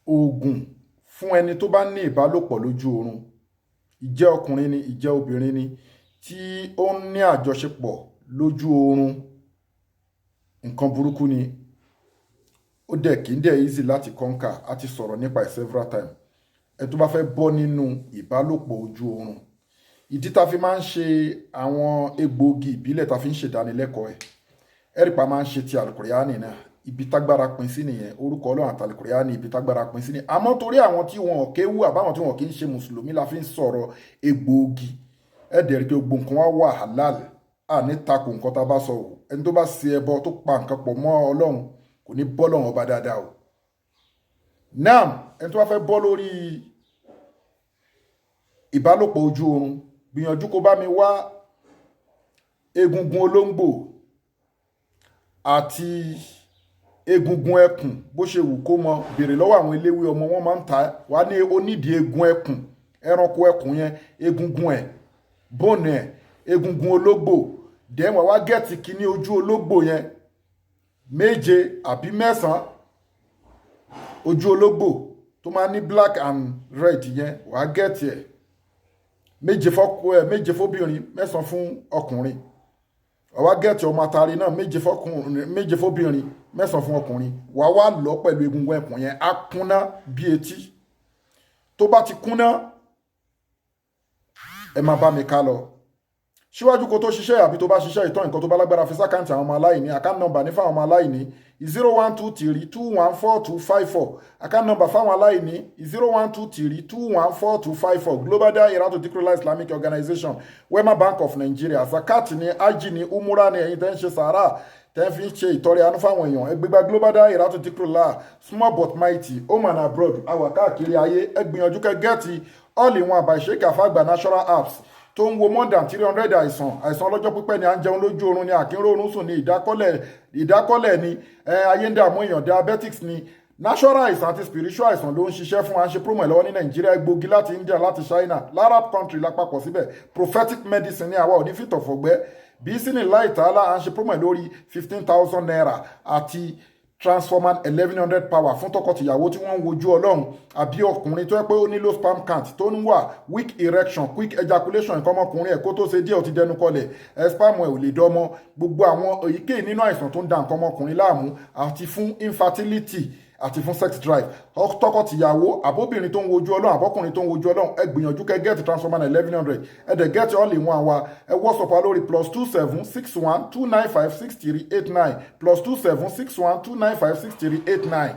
Oògùn fún ẹni tó bá ní ìbálòpọ̀ lójú oorun, ìjẹ́ ọkùnrin ni, ìjẹ́ obìnrin ni, tí ó ń ní àjọṣepọ̀ lójú oorun, nǹkan burúkú ni. Ó dẹ̀ kí ń dẹ̀ easy láti conquer. A ti sọ̀rọ̀ nípa ẹ̀ several times. Ẹ tó bá fẹ́ bọ́ nínú ìbálòpọ̀ ojú oorun, ìdí tá fi máa ń ṣe àwọn egbòogi ìbílẹ̀, tá fi ń ṣèdánilẹ́kọ̀ọ́ ẹ̀, ẹ̀rìpá máa ń ṣe ti àlùkùránì náà. Ibi tágbára pín sí nìyẹn. Orúkọ Ọlọ́run àtàlùkùránì, ibi tágbára pín sí ni. Àmọ́ torí àwọn tí wọn ò kéwú àbáwọn tí wọn kì í ṣe mùsùlùmí la fi ń sọ̀rọ̀ egbòogi. Ẹ dẹ̀ rí pé gbogbo nǹkan wá wà halal, à ní takò nǹkan tá a bá sọ o. Ẹni tó bá ṣe ẹbọ, tó pa nǹkan pọ̀ mọ́ Ọlọ́run, kò ní bọ́ lọ́run ọba dáadáa o. Naam, ẹni tó bá fẹ́ bọ́ lórí ìbálòpọ̀ ojú oorun, gbìyànjú kó bá mi wá egungun olóńgbò àti egungun ẹkùn. Bó ṣe wù kó mọ, béèrè lọ́wọ́ àwọn eléwé ọmọ, wọn máa ń ta wá ní onídìí egun ẹkùn, ẹranko ẹkùn yẹn, egungun ẹ̀, bone ẹ̀, egungun ológbò. Then wàá wá get kíní ojú ológbò yẹn, méje àbí mẹ́sàn-án, ojú ológbò tó máa ní black and red yẹn. Wàá get ẹ̀, méje fọ́kọ ẹ̀, méje fóbìnrin, 9 fún ọkùnrin. Wàá wá get ọmọ atari náà, méje fọkùnrin, méje fóbìnrin, 9 fún ọkùnrin. Wàá wá lọ pẹ̀lú egungun ẹkùn yẹn, á kúnná bí etí. Tó bá ti kúnná, ẹ máa bá mi ká lọ síwájú. Kó tó ṣiṣẹ́ àbí tó bá ṣiṣẹ́ ìtọ́, nǹkan tó bá lágbára, fi s'account àwọn ọmọ aláìní. Account number ní fáwọn ọmọ aláìní, 0123214254. Account number fáwọn aláìní, 0123214254. Global Dahiratu Dhikrlahi Islamic Organization, Wema Bank of Nigeria. Zakat ní, hajj ní, umura ní, ẹ̀yin tẹ́ ń ṣe sàárà, tẹ́ ń fi ṣe ìtọrẹ àánú fáwọn èèyàn, ẹgbẹ́gbá Global Dahiratu Dhikrlahi, small but mighty, home and abroad, àwà káàkiri ayé. Ẹ gbìyànjú kẹ́ get all in one by Sheikh Afagba Natural Herbs, tó ń wo more than 300 àìsàn. Àìsàn ọlọ́jọ́ pípẹ́ ni, à ń jẹun lójú oorun ni, àkínrórun sùn ni, ìdákọ́lẹ̀, ìdákọ́lẹ̀ ni, ayé ń dààmú èèyàn, diabetics ni, natural àìsàn àti spiritual àìsàn ló ń ṣiṣẹ́ fún. Wa ń ṣe promo ẹ̀ lọ́wọ́ ní Nàìjíríà. Egbògi láti India, láti China, l'Arab country lápapọ̀ síbẹ̀. Prophetic medicine ní, àwa ò ní fìtọ̀fọ̀gbẹ́ bí sínú láì tààlà. À ń ṣe promo ẹ̀ lórí ₦15,000 àti transformer 1100 power fún tọkọtìyàwó tí wọ́n ń wojú Ọlọ́run, àbí ọkùnrin tó yẹ pé ó ní low sperm count, tó ń wà weak erection, quick ejaculation, nǹkan ọmọkùnrin ẹ̀ kó tó ṣe díẹ̀ ó ti dẹnu kọlẹ̀, ẹ̀ sperm ẹ̀ ò lè dọ́mọ, gbogbo àwọn èyíkéyìí nínú àìsàn tó ń da nǹkan ọmọkùnrin láàmú, àti fún infertility, àti fún sex drive. Tọkọtìyàwó, àbóbìnrin tó ń wojú Ọlọ́run, àbọ́kùnrin tó ń wojú Ọlọ́run, ẹ gbìyànjú kẹ́ get transformer 1100. Ẹ dẹ̀ get all in one wa. Ẹ WhatsApp wa lórí +27 612956389, +27 612956389.